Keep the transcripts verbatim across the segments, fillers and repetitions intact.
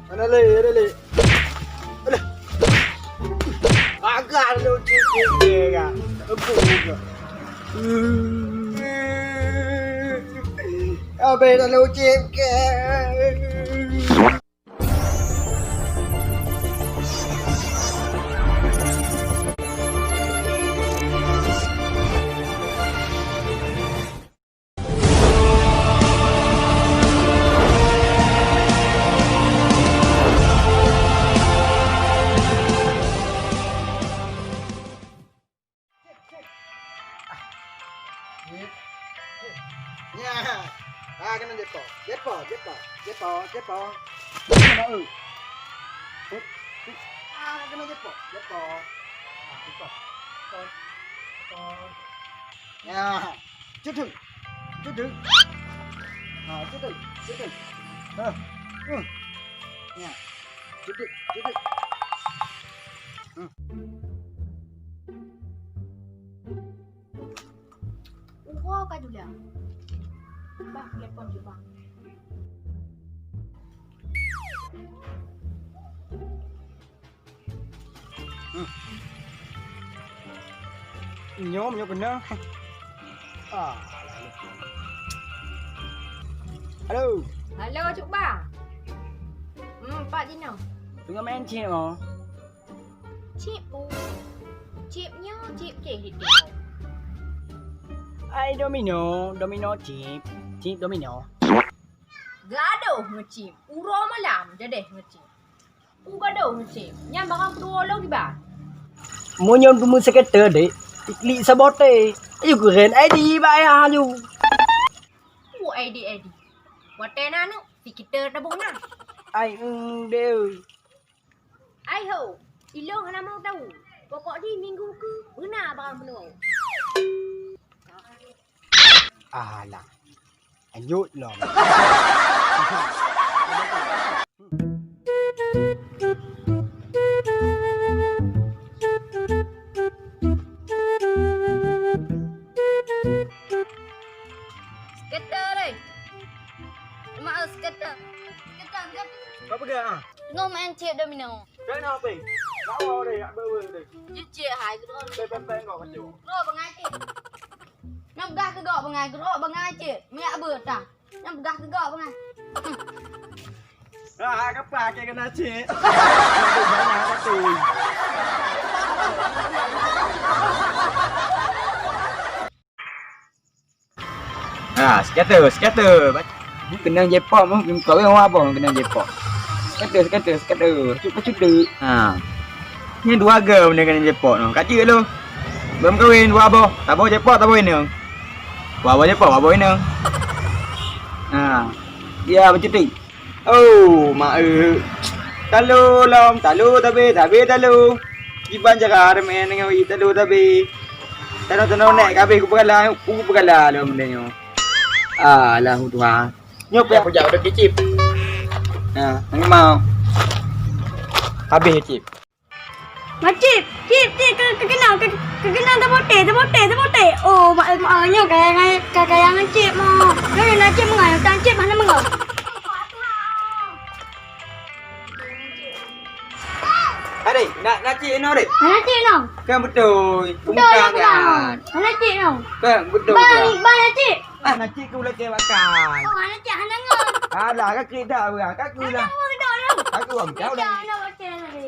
Mana le, mana le? Alah. Agak lu cicing dia kan. Empuk juga. Habis dah lu cicing. Nyan. Ah, keunan jipok. Jipok, jipok. Jipok, jipok. Ah, keunan jipok. Jipok. Ah, jipok. Jipok. Jipok. Nyan. Cuduk. Cuduk. Ah, cuduk. Cuduk. Ah. Uh. Nyan. Cuduk, cuduk. Hmm. Uroe ka Julia. Bah, telepon jih, bah. Hmm. Nyoe, nyoe keunoe. Ah. Halo. Halo, Cuk Ba. Hmm, pat jinoe. Teungoh main chip oh. Chip, oh. Chip nyoe, chip cit. Ai domino, domino chip, chip domino. Gadoh ngechip, uroe malam jadeh ngechip. U gadoh ngechip, nyan barang peuduo lôn kiban. Meunyoe teumeuseukete deh, klik sabote. Ayu keuren I D bak ayah ayu. U I D, I D. Watèe na aneuk, si kita taboh na. Ai, em, deh. Ai ho, ilong hana mau tahu. Pokok di minggu ke beuna barang peunuh. Alah, lanjut lom. Skater, eh. Mak, skater. Skater, skater. Kau pegang, ah? Tengok main cek domino. Kena apa? Lawa deh, yak bewe deh. Cek hai, kedua. Beng, beng, beng, kau kacau. Kedua bengai cek. Nyang peugah keu gok bengai, kedua bengai cek. Miak beutah. Nyang peugah keu gok bengai. Ah, kapa ke kena cek? Banyak kata. Ha, scatter, scatter. Keunong jackpot meuh, kawin wah boh keunong jackpot. Scatter, scatter, scatter. Cukup, cukup. Ha. Ni dua game ni keunong jackpot noh. Kacik lu. Belum kawin, wah boh. Taboh jackpot, taboh inong. Wah boh jackpot, wah boh inong. Ha. Dia bercuti. Oh, mak eu. Talo lom, talo tabe, tabe talo. Kiban cara meu'en ngon i talo tabe. Tano-tano nek kabeh kupeugala, kupeugala lom nyoe. Alah, Tuhan. Nyoe pih. Aku jak udah kicip. Nah, nang mau. Habis cip. Macip, cip, cip, ke, ke kenal, ke, ke kenal tabote, tabote, tabote. Oh, mak, mak, nyoe kaya ngai, ka, kaya ngai cip mo. Nyoe na cip mengai, tan cip hana mengai. Adek, nak, nak cip no, dek? Hana cip no. Kan betul. Betul lah kan. Hana cip no. Kan betul. Bang, bang nak cip. Ah, nasi ku lakèe makan. Oh, anak cik hana ngon. Alah, ka keu dak beurah, ka keu lah. Anak orang dak lu. Ka keu orang kau dah. Anak macam tadi.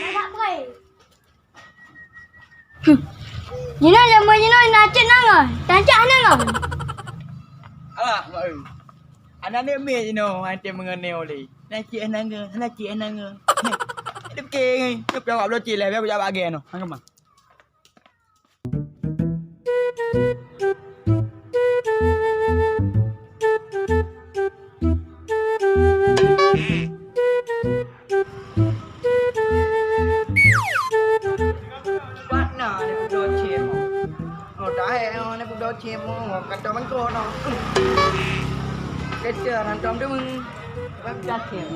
Nak bre. Hmm. Jinoe lama jinoe nacik na ngon. Tancak hana ngon. Alah, mak. Anak ni mi jinoe, anti mengenai oleh. Nacik hana ngon, nacik hana ngon. Dia fikir ni, dia pun awak belum cik lah, biar aku jawab bahagian tu. Hang kemang. Pat na ni peudoe cit mo. Oh, tahe oh, ni peudoe cit mo. Kata mangko no. Kata rantom tu meng. Bab dah cit.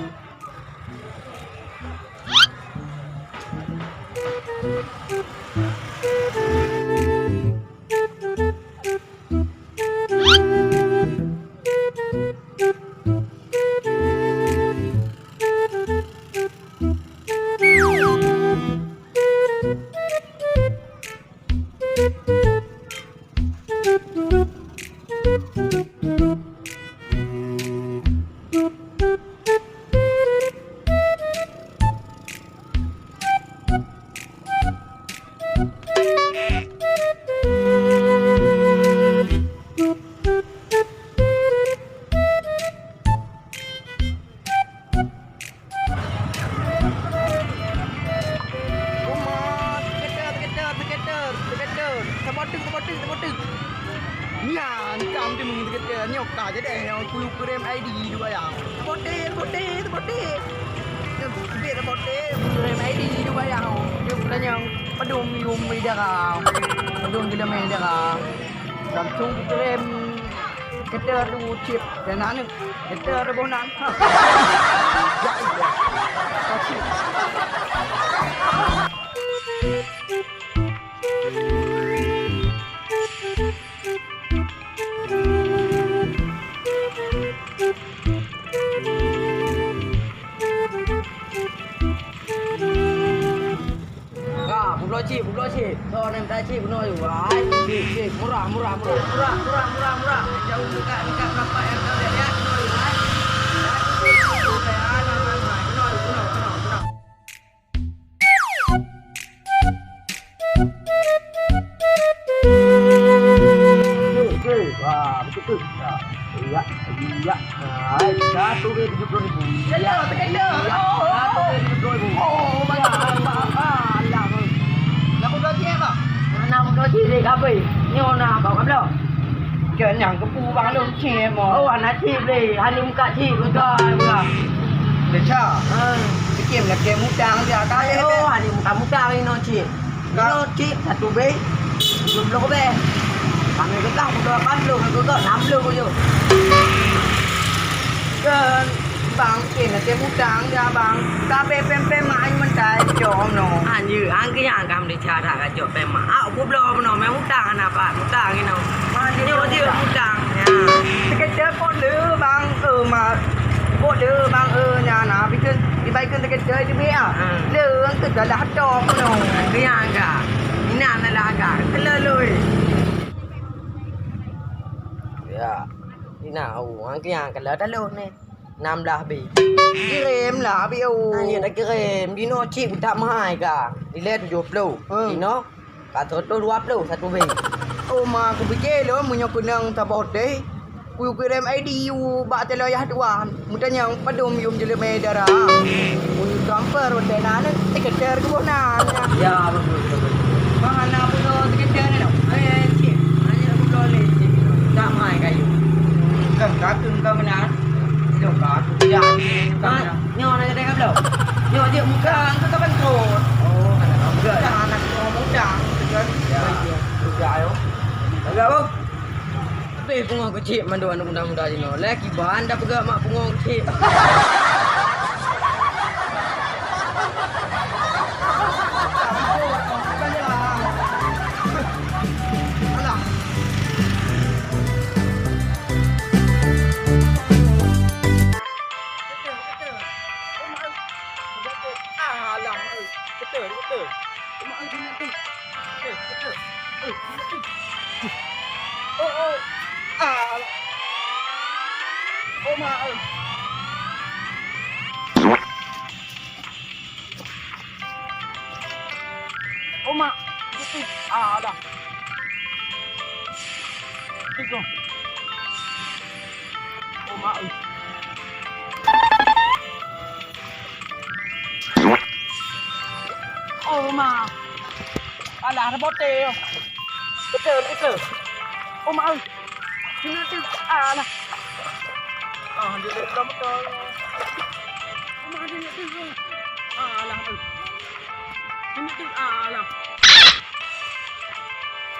Rem I D dua ya. Bote, bote, bote. Bit bote, rem I D dua ya. Dia tanya padum yum idara. Padum gila main idara. Langsung kita rem kita tu chip dan anu. Kita ada bonan. Ka, peubloe cit, peubloe cit. Soe nyang ta cit bunoe yue, wai. Cit, cit, murah, murah, murah. Murah, murah, murah, murah. Jauh dekat, dekat rapat nyang ka lihat, bunoe yue, wai. Bunoe, bunoe, bunoe, bunoe. Oke, wah, betul tu. Iya, iya. Hai, satu B tujuh puluh ribu. Iya, iya. Satu B tujuh puluh ribu. Oh, banyak. Ah, alah. Nak buka cek apa? Nak buka cek dek kape? Nyoe nak bawa kabel. Kenyang kepu bang lôn cek mo. Oh, anak cek boleh. Hani muka cek buka, buka. Desa. Ha. Bikin lagi mutang dia kali. Oh, hani muka-muka ino cek. Ka- Ino cek satu B. Tujuh puluh be. Kami kekang puluh lapan puluh, kami kekang enam puluh je. Dan bang, kena tem utang dia bang. Kabe pem-pem mak ai mentai jom no. Anjir, angki yang kami cara kacok pem mak. Au kublo no, mem utang anak pak, utang ino. Nyo dia utang. Ya. Sekejar pot le bang, eh mak. Pot le bang, eh nyana bikin dibaikkan sekejar di B A. Hmm. Le angki dah tok no. Dia angka. Ina na lah angka. Keleloi. Ya. Ina au, angki yang keleloi ni. Enam belas B. Kirem lah, Abi, oh. Hanya dah kirem. Dino cik butak mahai ka. Nilai tujuh puluh. Hmm. Dino, empat ratus dua puluh satu B. Oh, ma, aku pikir lo, meunyoe keunong saboh teh. Ku kirem I D u bak teloyah tuan. Mutanyong padum yum jelek meh dara. Ku transfer hotel nan, sekedar ku nan. Ya, betul, betul, betul. Mana pun sekedar ni, no. Eh, cik. Hanya aku boleh, cik. Tak mai kayu. Kan kaki engkau benar. Jom kaki tidak. Nyoe nak jadi kabel. Nyoe je muka engkau kapan kot. Oh, anak kabel. Dah anak kau muda, gitu kan. Ya. Muda, yo. Agak, Bang. Habéh pungo keuchik mandum aneuk muda-muda jinoe. Lé kiban dah peugah mak pungo keuchik. Alah. Alah, betul, betul. Mak, eh, mak, eh. Eh, eh, eh. Oh, oh. Ah, alah. Oh, mak, eh. Oh, mak. Eh, eh. Ah, alah. Eh, oh. Oh, mak, eh. Oh, ma. Alah, rebote. Betul, betul. Oh, ma, eh. Sini tu. Alah. Ah, dia dah betul. Oh, ma, dia tu. Alah, eh. Sini tu. Alah.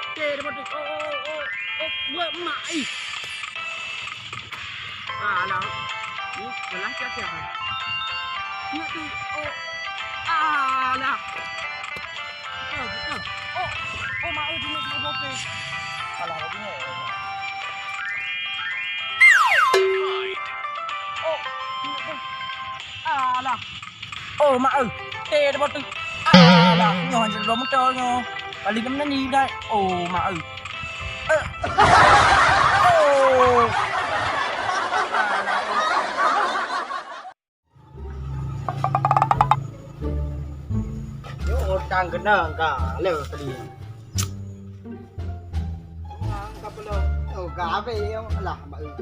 Oke, rebote. Oh, oh, oh, oh. Buat mak, eh. Alah. Ni, belah siapa? Nak tu. Oh. Alah. Betul, betul. Oh. Oh, mak, eh, dia nak dia boke. Alah, dia. Oh. Alah. Oh, mak, eh. Teh dah batu. Alah, nyoh je belum betul nyoh. Paling kena ni dah. Oh, mak, eh. Eh. Oh. Yo, utang kena ka le tadi. Ka belum. Oh, gabe yo. Alah, mak, eh.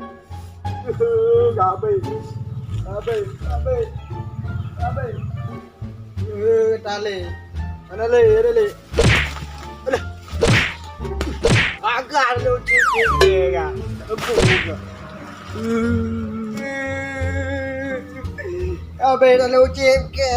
Gabe. Gabe, gabe. Gabe. Eh, tali. Mana le? Ada le? Alah. Agak lu cicit dia kan. Empuk juga. Abéh dah loceb ke.